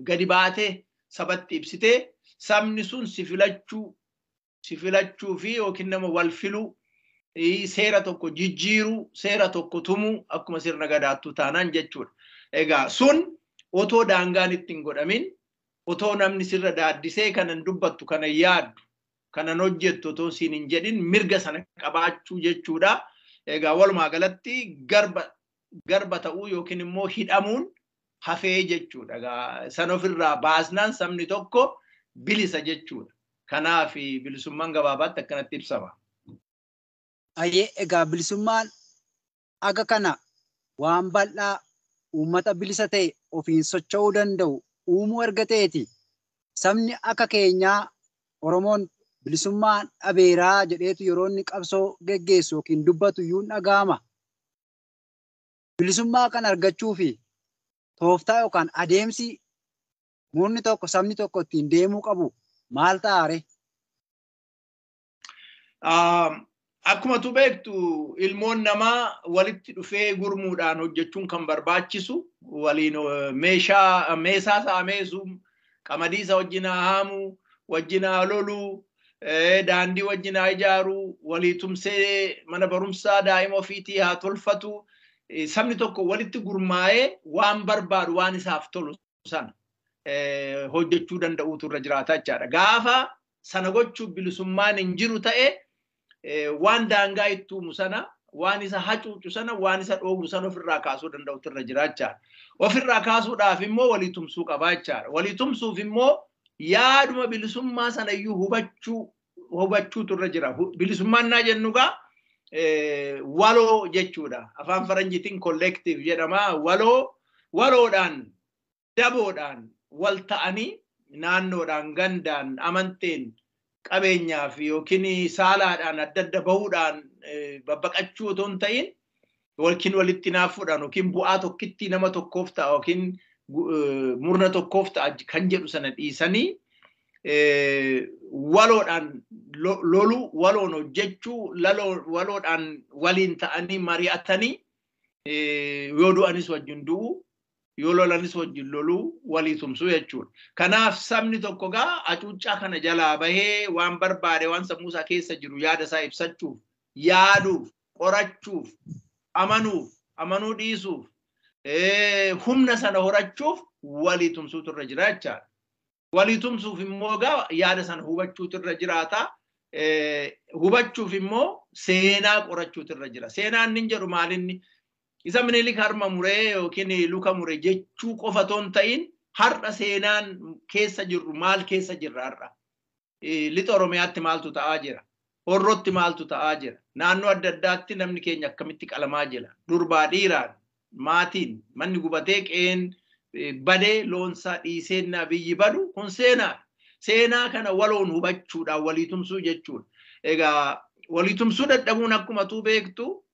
gadi baatee sabatti ibsitee sabni sun si filachuu fi yookiin nama wal filuu, seera tokko jijjiiruu, seera tokko tumuu akkuma sirna gadaattuu taanaan jechuudha. Egaa sun otoo daangaan ittiin godhamin, otoo namni sirra daaddisee kanan dubbattu, kanan yaaddu, kanan hojjettu otoo siin hin jedhin mirga sana qabaachuu jechuudha. Egaa walumaa galatti garba ta'uu yookiin immoo hidhamuun hafee jechuudha. Egaa sana ofirraa baasnaan sabni tokko bilisa jechuudha. Kanaaf bilisummaan gabaabaatti akkanatti ibsama. Ayyee, egaa bilisummaan aga kana waan bal'aa uummata bilisa ta'e ofiin socho'uu danda'u uumuu erga ta'eeti. Sabni akka keenyaa Oromoon bilisummaan dhabeeraa jedheetu yeroo inni qabsoo geggeessu yookiin dubbatu iyyuu dhaga'ama. Bilisummaa kana argachuu fi tooftaa yookaan adeemsi murni tokko sabni tokko ittiin deemuu qabu maal ta'a ree? Akkuma tu beektu ilmoon namaa walitti dhufee gurmuudhaan hojjechuun kan barbaachisu waliin meeshaa meesaa isaa meesuu, qamadii isaa wajjin haa haamuu, wajjin haa loluu, daandii wajjin haa ijaaruu, walii tumsee mana barumsaa daa'ima ofiitii haa tolfatu. Sabni tokko walitti gurmaa'ee waan barbaadu waan isaaf tolu sana hojjechuu danda'uutu irra jiraata jechaadha. Gaafa sana gochuuf bilisummaan hin jiru ta'e waan daangaa itti uumu sana, waan isa hacuucu sana, waan isa dhoobu sana ofirraa kaasuu danda'utu irra jira jechaadha. Ofirraa kaasuudhaaf immoo walii tumsuu qaba jechaadha. Walii tumsuuf immoo yaaduma bilisummaa sana iyyuu hubachuutu irra jira. Bilisummaan naa jennu gaa waloo jechuudha. Afaan Faranjiitiin collective jedhama. Waloo, waloodhaan, daboodhaan wal ta'anii naannoodhaan, gandaan, amanteen, qabeenyaaf yookiin saalaadhaan adda adda bahuudhaan babbaqachuu otoo hin ta'in yookiin walitti naafuudhaan yookiin bu'aa tokkitti nama tokkoof ta'a yookiin murna tokkoof ta'a kan jedhu sana dhiisanii waloodhaan loluu, waloon hojjechuu, waloodhaan waliin ta'anii mari'atanii yoo du'anis wajjin du'uu, yoo lolanis wajjin loluu, walii tumsuu jechuudha. Kanaaf sabni tokko gaa hacuuccaa kana jalaa bahee waan barbaade waan sammuu isaa keessa jiru yaada isaa ibsachuuf, yaaduuf, qorachuuf, amanuuf, amanuu dhiisuuf, humna sana horachuuf walii tumsuutu irra jira jechaadha. Walii tumsuuf immoo gaa yaada sana hubachuutu irra jiraata. Hubachuuf immoo seenaa qorachuutu irra jira. Seenaan inni jedhu maalinni? Isa Minilik harma muree yookiin luka mure jechuu qofa otoo hin ta'in har'a seenaan keessa jirru maal keessa jirra har'a? Lixa Oromiyaatti maaltu ta'aa jira? Horrootti maaltu ta'aa jira? Naannoo adda addaatti namni keenya akkamitti qalamaa jira? Durbaa dhiiraan, maatiin, manni gubatee qe'een badee loonsaa dhiiseenna biyyi badu kun seenaadha. Seenaa kana waloon hubachuudhaan walii tumsuu jechuudha. Egaa walii tumsuu dadhabuun akkuma tuu beektu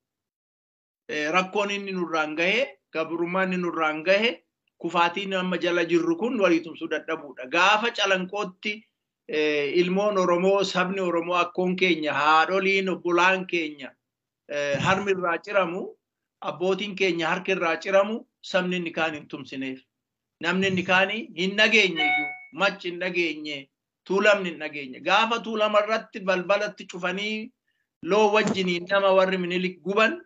rakkoon inni nurraan gahe, gabrummaan inni nurraan gahe, kufaatiin amma jala jirru kun walii tumsuu dadhabuudha. Gaafa calanqootti ilmoon Oromoo, sabni Oromoo akkoon keenya, haadholiin, obbolaan keenya harmi irraa ciramu, abbootiin keenya harki irraa ciramu, sabni inni kaan hin tumsineef. Namni inni kaan hin dhageenye iyyuu, macci hin dhageenye, tuulamni hin dhageenye. Gaafa tuulama irratti balbalatti cufanii loon wajjiniin nama warri Minilik guban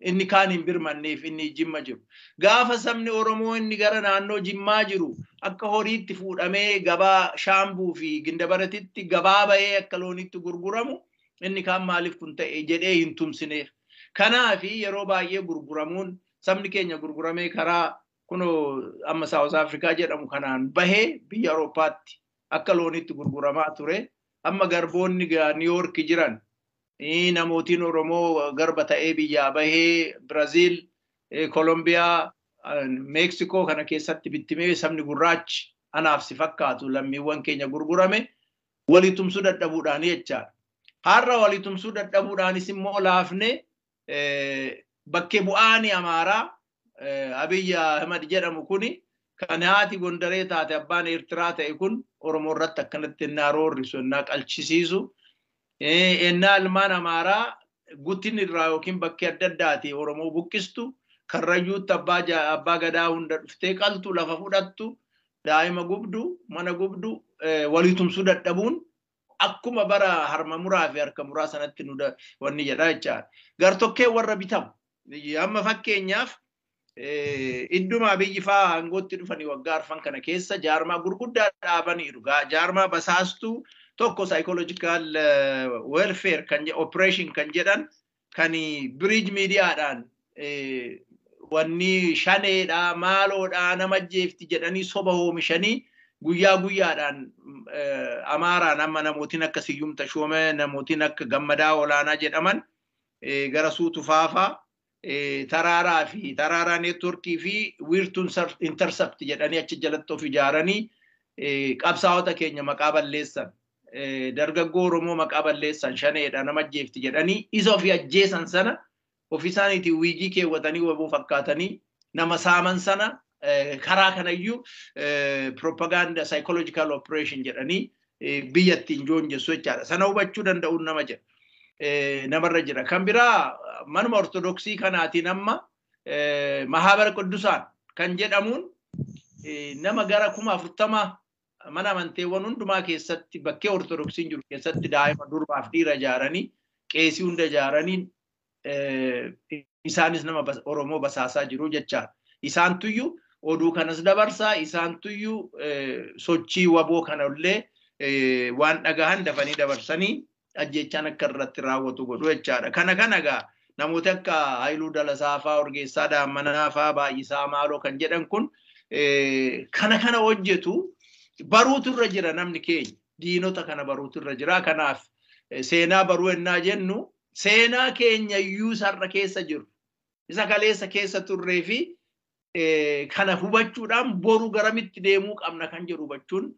inni kaan hin birmanneef inni Jimma jiru. Gaafa sabni Oromoo inni gara naannoo Jimmaa jiru akka horiitti fuudhamee gabaa Shaambuu fi Gindabaratitti gabaa bahee akka loonitti gurguramu inni kaan maaliif kun ta'e jedhee hin tumsineef. Kanaaf yeroo baay'ee gurguramuun sabni keenya gurguramee karaa kunoo amma South Africa jedhamu kanaan bahee biyya Awurooppaatti akka loonitti gurguramaa ture. Amma garboonni New York jiran namootiin Oromoo garba ta'ee biyyaa bahee Brazil, Kolombiyaa, Meeksikoo kana keessatti bittimee sabni gurraachi anaaf si fakkaatu lammiiwwan keenya gurgurame walii tumsuu dadhabuudhaan jechaadha. Har'a walii tumsuu dadhabuudhaanis immoo laafne bakkee bu'aani Amaaraa Abiy Ahmad jedhamu kuni kan haati Gondaree taate abbaan Eertiraa ta'e kun Oromoo irratti akkanatti ennaa roorrisu, ennaa qalchisiisu, ennaa ilmaan Amaaraa guddinni irraa yookiin bakkee adda addaati Oromoo buqqistu Karrayyuutti abbaa gadaa hunda dhuftee qaltu, lafa fudhattu, daa'ima gubdu, mana gubdu, walii tumsuu dadhabuun akkuma bara harma muraa fi harka muraa sanatti nu wanni jedha jechaadha. Gartokkee warra bitamu. Amma fakkeenyaaf idduma biyyi faa aangootti dhufanii waggaa arfan kana keessa jaarmaa gurguddaa dhaabaniiru. Jaarmaa basaastuu tokko psychological welfare kan operation kan jedhan kan bridge miidiyaadhaan wanni shaneedha, maaloodha, nama ajjeefti jedhanii soba oomishanii guyyaa guyyaadhaan Amaaraan amma namootiin akka Siyyum Tashoomee, namootiin akka Gammadaa Olaanaa jedhaman gara Suutufaafaa Taraaraa fi Taraaraa neetworkii fi Wiirtuun intercept jedhanii achi jalatti of ijaaranii qabsaa'ota keenya maqaa balleessan, dargaggoo Oromoo maqaa balleessan, shaneedha, nama ajjeefti jedhanii isa ofii ajjeesan sana ofii isaaniitiin wiigii keewwatanii waboo fakkaatanii nama saaman sana karaa kanayyuu propaganda psychological operation jedhanii biyya ittiin joonjessu jechaadha. Sana hubachuu danda'uun nama jedha. Namarra jira. Kan biraa manuma Ortodoksii kanaatiin amma Mahaabara Quddusaan kan jedhamuun nama gara 40,000 mana amanteewwan hundumaa keessatti bakkee Ortodoksiin jiru keessatti daa'ima durbaaf dhiira ijaaranii, qeesii hunda ijaaranii, isaanis nama Oromoo basaasaa jiru jechaadha. Isaantuyyuu oduu kanas dabarsaa, isaantuyyuu sochii waboo kanallee waan dhagahan dafanii dabarsanii ajjechaan akka irratti raawwatu godhu jechaadha. Kana kana egaa namooti akka Haayiluu Dalasaa fa'aa, Orgeessaa Daammanaa fa'aa, Baay'isaa Maaloo kan jedhan kun kana kana hojjetu. Baruutu irra jira namni keenya. Diinota kana baruutu irra jira. Kanaaf seenaa baruu ennaa jennu seenaa keenya iyyuu sarara keessa jiru, isa kaleessa keessa turree fi kana hubachuudhaan boru garamitti deemuu qabna kan jedhu hubachuun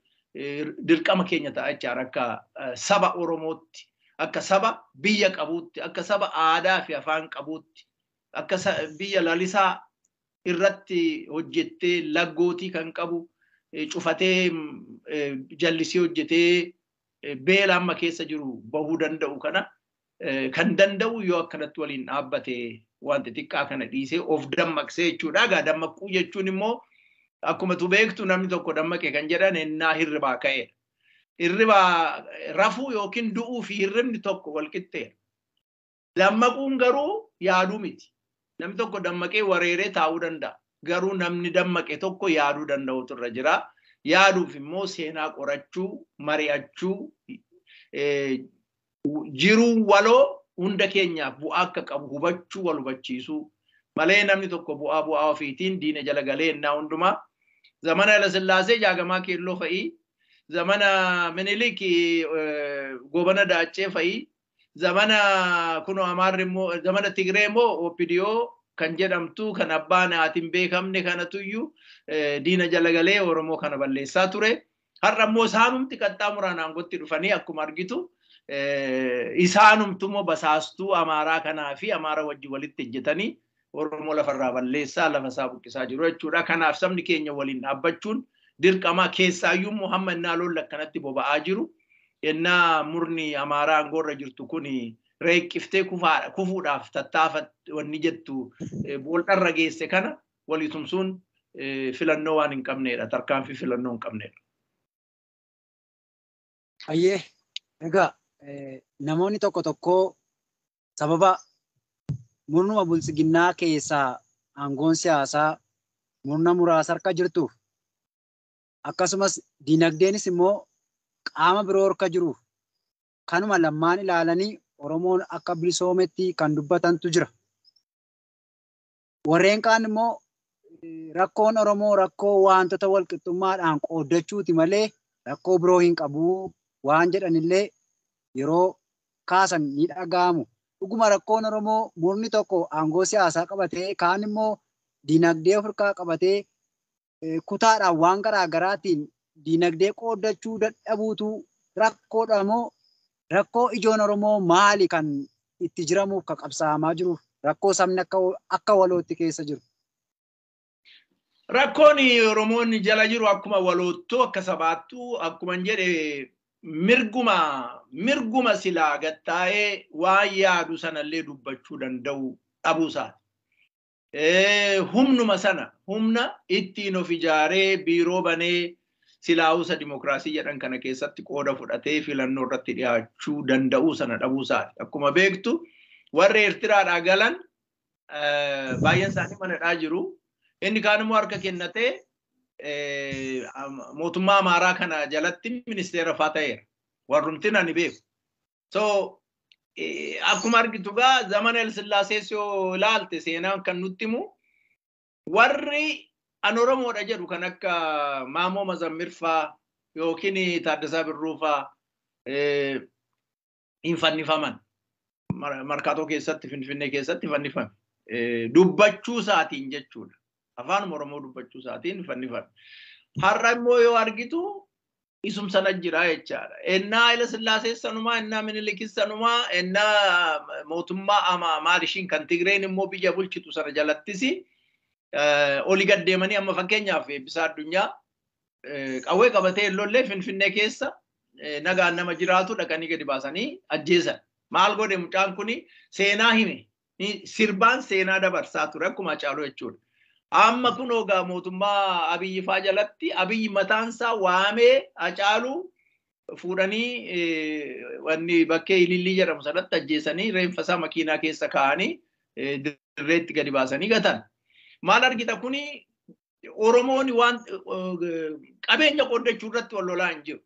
dirqama keenya ta'a jechaadha. Akka saba Oromootti, akka saba biyya qabuutti, akka saba aadaa fi afaan qabuutti, akka biyya lalisaa irratti hojjettee laggootii kan qabu cufatee jallisii hojjetee beela amma keessa jiru bahuu danda'u kana kan danda'u yoo akkanatti waliin dhaabbate wanti xiqqaa kana dhiisee of dammaqsee jechuudha. Egaa dammaquu jechuun immoo akkuma tu beektu namni tokko dammaqe kan jedhan ennaa hirribaa ka'edha. Hirribaa rafuu yookiin du'uu fi hirribni tokko wal qixxeera. Dammaquun garuu yaaduu miti. Namni tokko dammaqee wareeree taa'uu danda'a. Garuu namni dammaqe tokko yaaduu danda'utu irra jira. Yaaduuf immoo seenaa qorachuu, mari'achuu, jiruu waloo hunda keenyaaf bu'aa akka qabu hubachuu, wal hubachiisuu malee namni tokko bu'aa bu'aa ofiitiin diina jala galee ennaa hundumaa zamana Hayilasillaasee Jaagamaa Keelloo fa'ii, zamana Minilik Goobana Daaccee fa'ii, zamana kunoo Amaarri immoo zamana Tigree immoo OPDO kan jedhamtu kan abbaan haatiin beekamne kanatuyyuu diina jala galee Oromoo kana balleessaa ture. Har'a immoo isaanumti qaxxaamuraan aangootti dhufanii akkuma argitu isaanumtu immoo basaastuu Amaaraa kanaa fi Amaara wajjin walitti hojjetanii Oromoo lafarraa balleessaa, lafa isaa buqqisaa jiru jechuudha. Kanaaf sabni keenya waliin dhaabbachuun dirqama. Keessaayyuu immoo hamma innaa lolli akkanatti boba'aa jiru, innaa murni Amaaraa aangoorra jirtu kun reeqqiftee kufuudhaaf tattaafat wanni jettu bool'arra geesse kana walii tumsuun filannoo waan hin qabneedha. Tarkaanfii filannoo hin qabneedha. Ayyee, egaa namoonni tokko tokko sababa murnuma bulchiginnaa keessaa aangoon siyaasaa murna muraasa harka jirtuuf akkasumas dinagdeenis immoo qaama biroo harka jiruuf kanuma lammaan ilaalanii Oromoon akka bilisoometti kan dubbatantu jira. Warreen kaan immoo rakkoon Oromoo rakkoo wantoota walqixxummaadhaan qooddachuuti malee rakkoo biroo hin qabu waan jedhanillee yeroo kaasan ni dhaga'amu. Dhuguma rakkoon Oromoo murni tokko aangoo siyaasaa qabatee kaan immoo dinagdee ofirkaa qabatee kutaadhaan waan garaa garaatiin dinagdee qooddachuu dadhabuutu rakkoodha moo rakkoo ijoon Oromoo maali kan itti jiramuuf kan qabsaa'amaa jiruuf rakkoo sabni akka walootti keessa jiru? Rakkoon Oromoon jala jiru akkuma waloottuu akka sabaattuu akkuma jedhe mirguma silaa gattaa'ee waan yaadu sanallee dubbachuu danda'u dhabuu isaati. Humnuma sana humna ittiin of ijaaree biiroo banee silaawusa dimokiraasii jedhan kana keessatti qooda fudhatee filannoo irratti dhiyaachuu danda'uu sana dhabuu isaati. Akkuma beektu warri Eertiraadhaa galan baay'een isaanii manadhaa jiru. Inni kaan immoo harka kennatee mootummaa Amaaraa kana jalatti ministeera faa ta'eera. Warrumtiin ani beeku. So akkuma argitu gaa zamana Hayilesillaasees yoo ilaalte seenaan kan nutti himu warri an Oromoodha jedhu kan akka Maamoo Mazammir faa yookiin Taaddasaa Birruu faa hin fannifaman. Markaatoo keessatti Finfinnee keessatti fannifame. Dubbachuu isaatiin jechuudha. Afaan Oromoo dubbachuu isaatiin fannifame. Har'a immoo yoo argitu isum sana jira jechaadha. Ennaa Hayilasillaasee sanumaa, ennaa Minilikis sanumaa, ennaa mootummaa maal ishiin kan Tigreen immoo biyya bulchitu sana jalattis olii gad deemanii amma fakkeenyaaf Eebbisaa Addunyaa qawwee qabatee lollee Finfinnee keessa nagaan nama jiraatu dhaqanii gadi baasanii ajjeesan. Maal godhe mucaan kuni seenaa hime. Sirbaan seenaa dabarsaa ture akkuma Haacaaluu jechuudha. Amma kun egaa mootummaa Abiyyi faa jalatti Abiyyi mataansaa waamee Haacaaluu fuudhanii wanni bakkee Ilillii jedhamu sanatti ajjeesanii reenfa isaa makiinaa keessa kaa'anii dirreetti gadi baasanii gatan. Maal argita kuni Oromoon waan qabeenya qooddachuu irratti wal lolaa hin jiru.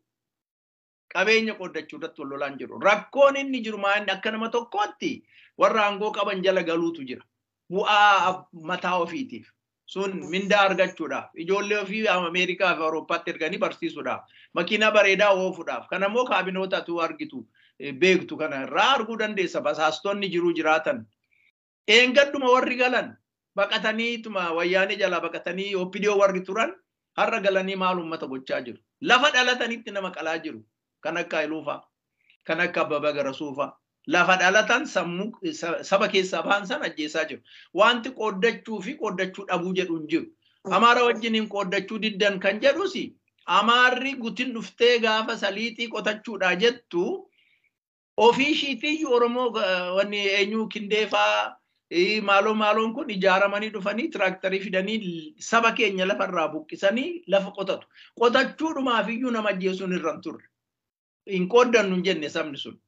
Qabeenya qooddachuu irratti wal lolaa hin jiru. Rakkoon inni jiru maal akka nama tokkootti warra aangoo qaban jala galuutu jira. Bu'aa mataa ofiitiif. Sun mindaa argachuudhaaf, ijoollee ofii Ameerikaa fi Awurooppaatti erganii barsiisuudhaaf, makiinaa bareedaa oofuudhaaf. Kana immoo kaabinootatu argitu beektu kana irraa arguu dandeessa. Basaastonni jiruu jiraatan. Eengadduma warri galan baqataniituma wayyaanee jalaa baqatanii OPDO warri turan har'a galanii maal uummata gochaa jiru. Lafa dhalatanitti nama qalaa jiru. Kan akka Hayiluufaa, kan akka Abbabaa Garasuufaa. Lafa dhalatan sammuu saba keessaa bahan sana ajjeesaa jiru. Wanti qooddachuu fi qooddachuu dhabuu jedhu hin jiru. Amaara wajjiniin qooddachuu diddan kan jedhus Amaarri gutin dhuftee gaafa saliixii qotachuudhaa jettu ofii ishiitiyyuu Oromoo wanni eenyu kindeefaa maaloo maaloon kun ijaaramanii dhufanii tiraaktarii fidanii saba keenya lafarraa buqqisanii lafa qotatu. Qotachuudhumaafiyyuu nama ajjeesuun irra hin turre. Hin qooddannu hin jenne sabni sun.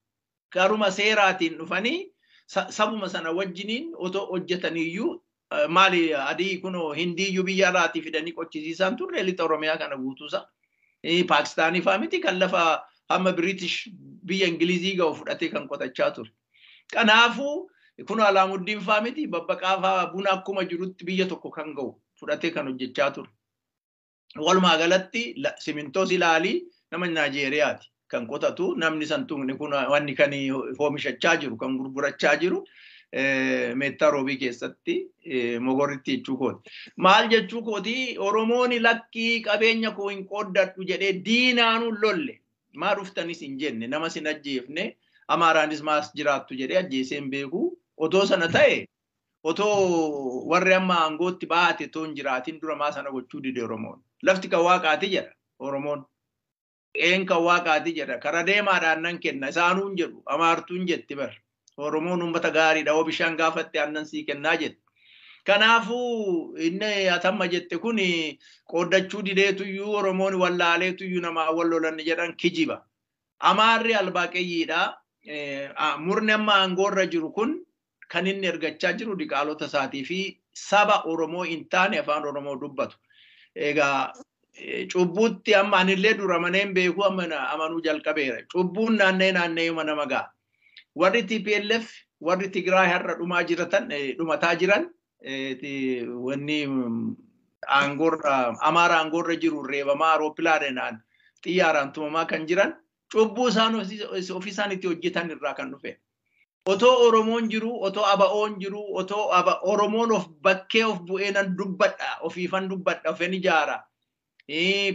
Garuma seeraatiin dhufanii sabuma sana wajjiniin otoo hojjetaniiyyuu maali adii kunoo hindiiyyuu biyya alaatii fidanii qochisiisaan turre lixa Oromiyaa kana guutuusa. Paakistaanii faa miti kan lafa hamma Biriitish biyya Ingilizii ga'u fudhatee kan qotachaa ture. Kanaafuu kun Alaamuddin faa miti babbaqaa faa buna akkuma jirutti biyya tokko kan ga'u fudhatee kan hojjechaa ture. Walumaa galatti simintoos ilaalii nama Naajeeriyaati. Kan qotatu namni santuuqni kun wanni kan oomishachaa jiru kan gurgurachaa jiru meettaa roobii keessatti mogorritti jechuu kooti. Maal jechuu kooti Oromoon lakkii qabeenya koo hin qooddadhu jedhee diinaanuu lolle maa dhuftanis hin jenne nama sin ajjeefne Amaaraanis maas jiraattu jedhee ajjeesee hin beeku. Otoo sana ta'e otoo warri amma aangootti baate otoo hin jiraatin dura maa sana gochuu dide Oromoon. Lafti kan waaqaati jedha Oromoon. Qeen kan waaqaati jedha. Kara deemaadhaan nan kenna. Isaanuu hin jedhu. Amaartuu hin jetti bar. Oromoon uummata gaariidha. Hoo bishaan gaafatte aannan sii kennaa jette. Kanaafuu inni atamma jette kun qooddachuu dideetuyyuu Oromoon wallaaleetuyyuu namaa wal lolan jedhan kijiba. Amaarri albaaqeyyiidha. Murni amma aangoorra jiru kun kan inni ergachaa jiru diqaalota isaatii fi saba Oromoo hin taane afaan Oromoo dubbatu. Egaa cubbuutti amma anillee dura maneen beeku amma amanuu jalqabeera. Cubbuun naannee naanneeyuma nama ga'a. Warri TPLF warri Tigraay har'a dhumaa jiratan dhumataa jiran wanni aangoorra Amaara aangoorra jiru reebamaa awurooppilaanaan xiyyaaraan tumamaa kan jiran cubbuu isaan ofii isaaniitti hojjetan irraa kan dhufe. Otoo Oromoon jiru, otoo ABO'n jiru, otoo Oromoon of bakkee of bu'ee nan dubbadha, ofiifan dubbadha, ofin ijaara.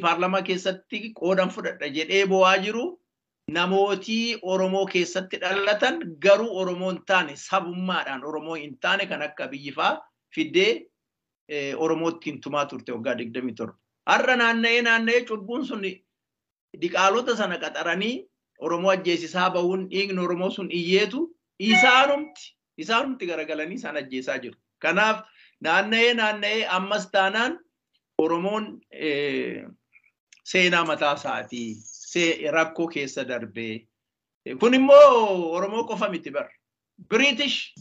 Paarlaamaa keessatti qoodan fudhadha jedhee bo'aa jiru namootii Oromoo keessatti dhalatan garuu Oromoo hin taane sabummaadhaan Oromoo hin taane kan akka Abiyyi faa fiddee Oromootti hin tumaa turte waggaa 27. Har'a naanna'ee naanna'ee cubbuun sun diqaalota sana qaxaranii Oromoo ajjeesisaa bahuun dhiigni Oromoo sun iyyeetu isaanumti garagalanii isaan ajjeesaa jiru. Kanaaf Naanna'ee naanna'ee ammas taanaan Oromoon seenaa mataa isaatii rakkoo keessa darbee. Kun immoo Oromoo qofa miti bar. British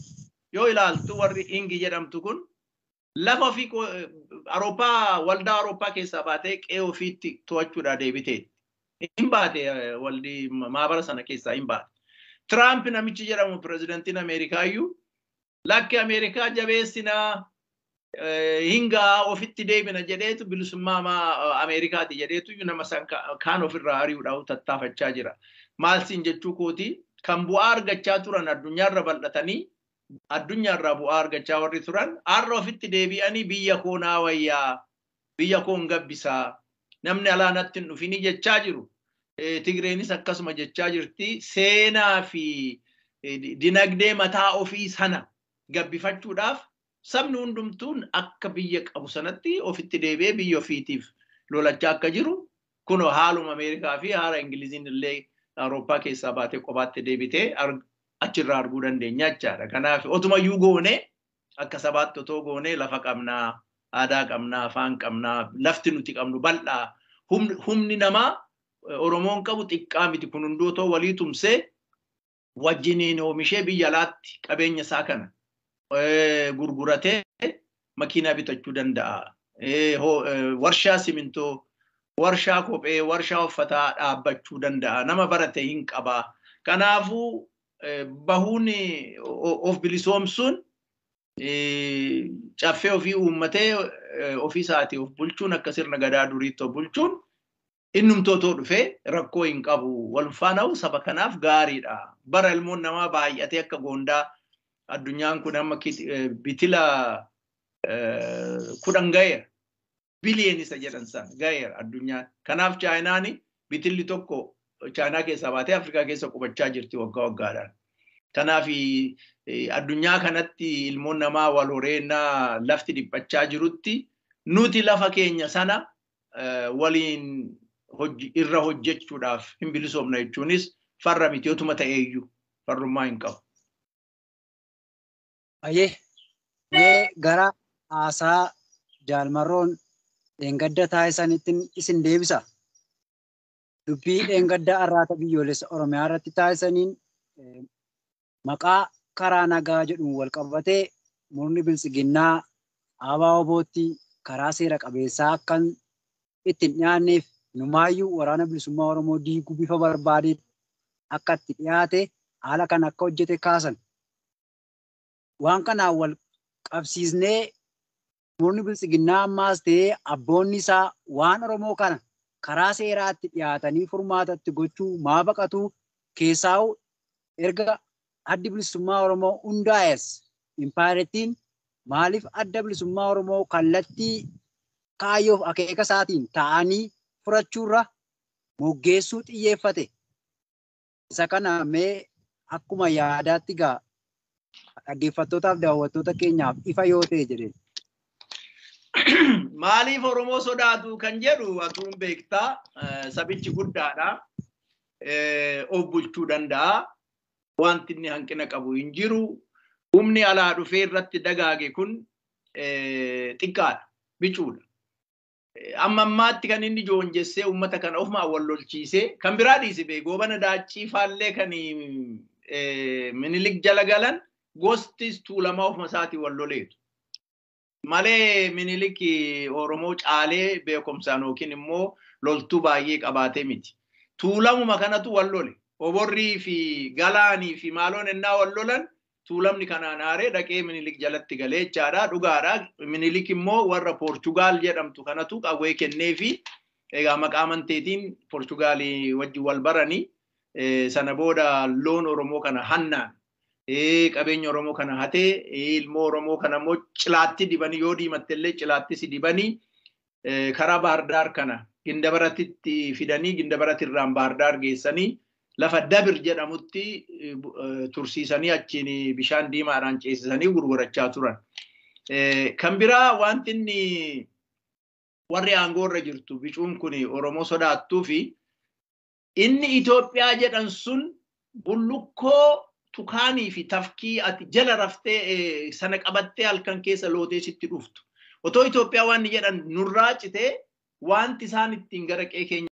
yoo ilaaltu warri Ingi jedhamtu kun lafa ofii Awurooppaa waldaa Awurooppaa keessaa baatee qe'ee ofiitti to'achuudhaa deebiteetti. Hin baate waldi maabara sana keessaa hin baate. Trump namichi jedhamu pirezidantiin Ameerikaa iyyuu lakki Ameerikaa jabeessinaa hingaa ofitti deebina jedheetu bilisummaa Ameerikaati jedheetu nama san kaan ofirraa ari'uudhaaf tattaafachaa jira. Maal siin jechuu kooti kan bu'aa argachaa turan addunyaarra bal'atanii addunyaarraa bu'aa argachaa warri turan har'a ofitti deebi'anii biyya koo naa wayyaa biyya koo hin gabbisaa namni alaa natti hin dhufini jechaa jiru. Tigreenis akkasuma jechaa jirti. Seenaa fi dinagdee mataa ofii sana gabbifachuudhaaf sabni hundumtuun akka biyya qabu sanatti ofitti deebi'ee biyya ofiitiif lolachaa akka jiru kunoo haaluma Ameerikaa fi haala Ingiliziin illee Awurooppaa keessaa baatee kophaatti deebitee achirraa arguu dandeenya jechaadha. Kanaaf otumayyuu goonee akka sabaatti otoo goonee lafa qabnaa, aadaa qabnaa, afaan qabnaa, lafti nuti qabnu bal'aa, humni namaa Oromoon qabu xiqqaa miti kun hunduu otoo walii tumsee wajjiniin oomishee biyya alaatti qabeenya isaa kana gurguratee makiinaa bitachuu danda'a. Warshaa simintoo, warshaa kophee, warshaa uffataa dhaabbachuu danda'a. Nama barate hin qaba. Kanaafuu bahuun of bilisoomsuun caffee ofii uummatee ofii isaatii of bulchuun akka sirna gadaa duriitti of bulchuun innumtootoo dhufee rakkoo hin qabu. Wal faana saba kanaaf gaariidha. Bara ilmoon namaa baay'atee akka goondaa addunyaan kun amma bitila 10 ga'eera. Biliyoon isa jedhan sana ga'eera addunyaan. Kanaaf Chaayinaan bitilli tokko Chaayinaa keessaa baatee Afrikaa keessa qubachaa jirti waggaa waggaadhaan. Kanaaf addunyaa kanatti ilmoon namaa wal horeennaa lafti dhiphachaa jirutti nuti lafa keenya sana waliin irra hojjechuudhaaf hin bilisoomna jechuunis farra miti otuma ta'eeyyuu farrummaa hin qabu. Ayyee mee gara haasaa Jaalmarroon dheengadda taasisanitti isin deebisa. Dubbii dheengadda arraata biyyoolessa Oromiyaa irratti taasisaniin maqaa karaa nagaa jedhuun wal qabatee murni biltsiginnaa ABO-tti karaa seera qabeessaa akkan ittiin dhiyaanneef numaayyuu waraana bilisummaa Oromoo diiguu bifa barbaadeen akka itti dhiyaate haala kan akka hojjete kaasan. Waan kanaan wal qabsiisnee murni biltsiginnaa ammaas ta'ee abboonni isaa waan Oromoo kana karaa seeraatti dhiyaatanii furmaatatti gochuu maa baqatu keessaa'u erga addi bilisummaa Oromoo hundaa'es impaayeritiin maaliif adda bilisummaa Oromoo kallattii kaayyoof akeeka isaatiin ta'anii furachuurra moggeessuu xiyyeeffate. Isa kana mee akkuma yaadaatti gaa dhaggeeffattootaaf daawwattoota keenyaaf ifa yoo ta'e jedheen. Maaliif Oromoo sodaatu kan jedhu atuun beektaa sabichi guddaadha. Of bulchuu danda'a. Wanti inni hanqina qabu hin jiru. Humni alaa dhufee irratti dagaage kun xiqqaadha. Bicuudha. Amma ammaatti kan inni joonjessee uummata kana ofumaa wal lolchiisee kan biraa dhiise bee goobana daaccii faallee kan Minilik jala galan gostis tuulamaa ofuma isaatii wal loleetu. Malee Minilik Oromoo caalee beekumsaan yookiin immoo loltuu baay'ee qabaatee miti. Tuulamuma kanatu wal lole. Oborrii fi galaanii fi maaloon ennaa wal lolan tuulamni kanaan aaree dhaqee Minilik jalatti galee jechaadha. Dhugaadha. Minilik immoo warra Poorchugaal jedhamtu kanatu qawwee kennee fi egaa maqaa amanteetiin Poorchugaalii wajjin wal baranii sana booda loon Oromoo kana hannaan qabeenya Oromoo kana hatee ilmoo Oromoo kana immoo cilaatti dibanii yoo diimatte illee cilaatti si dibanii karaa Baardaar kana Gindabaratitti fidanii Gindabaratirraan Baardaar geessanii lafa Dabir jedhamutti tursiisanii achiin bishaan diimaadhaan ceesisanii gurgurachaa turan. Kan biraa wanti inni warri aangoo irra jirtu bicuun kun Oromoo sodaattuu fi inni Itoophiyaa jedhan sun bullukkoo Tukaanii fi tafkii ati jala raftee sana qabattee halkan keessa lootee sitti dhuftu. Otoo Itoophiyaa waan jedhan nurraa citee wanti isaan ittiin gara qe'ee keenya